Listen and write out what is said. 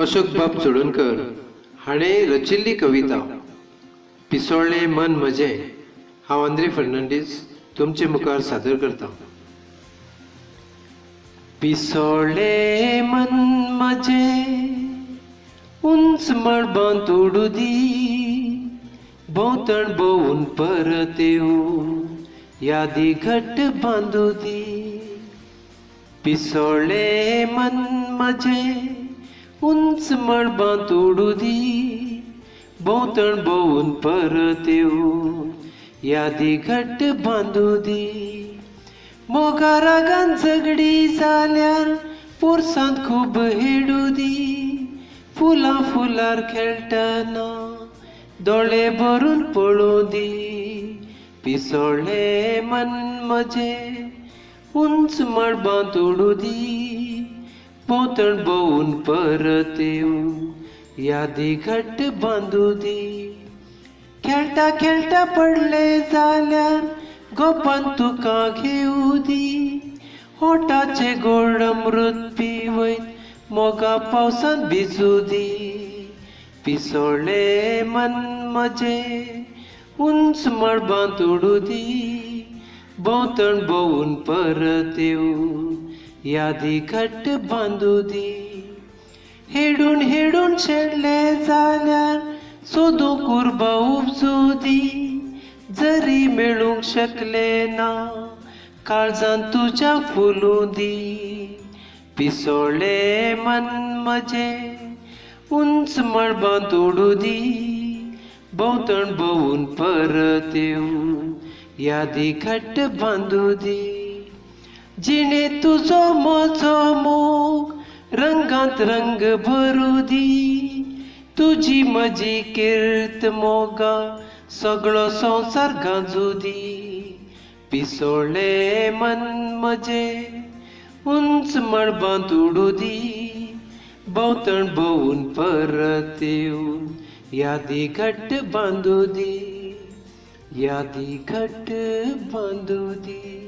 अशोक बाब चोडणकर हाणें रचिल्ली कविता पिसोळ्ळें मन म्हजें हांव आंद्रे फर्नांडीस तुमचे मुखार सादर करता. पिसोळ्ळें मन म्हजें उंच मळबांत उडू दी, भोंवतण भोंवून परत येवं, यादी घट्ट बांदू दी. पिसोळ्ळें मन म्हजें उंच मळबांत उडू दी, भोंवतण भोंवून परत येवं, यादी घट्ट बांदू दी. मोगा रागान झगडी जाल्यार पोरसांत खूब हेडू दी, फुलां फुलार खेळटना दोळे भरून पळोवं दी. पिसोळ्ळें मन म्हजें उंच मळबांत उडू दी, भोंवतण भोंवून परत येवं, यादी घट्ट बांदू दी. खेळटा खेळटा पडले जाल्यार गोपान तुका घेवं दी, ओठाचें गोड अमृत पिवयत मोगा पावसान भिजू दी. पिसोळ्ळें मन म्हजें उंच मळबांत उडू दी, भोंवतण भोंवून परत येवं, यादी घट्ट बांदू दी. हेडून हेडून शेणले जाल्यार सोदूंक उर्बा उपजू दी, जरी मेळूंक शकले ना काळजान तुज्या फुलूं दी. पिसोळ्ळें मन म्हजें उंच मळबांत उडू दी, भोंवतण भोंवून परत येवं, यादी घट्ट बांदू दी. जिणे तुजो म्हजो मोग रंगांत रंग भरू दी, तुजी म्हजी कीर्त मोगा सगळो संवसार गाजू दी. पिसोळ्ळें मन म्हजें उंच मळबांत उडू दी, भोंवतण भोंवून परत येवं, यादी घट्ट बांदू दी, यादी घट्ट बांदू दी.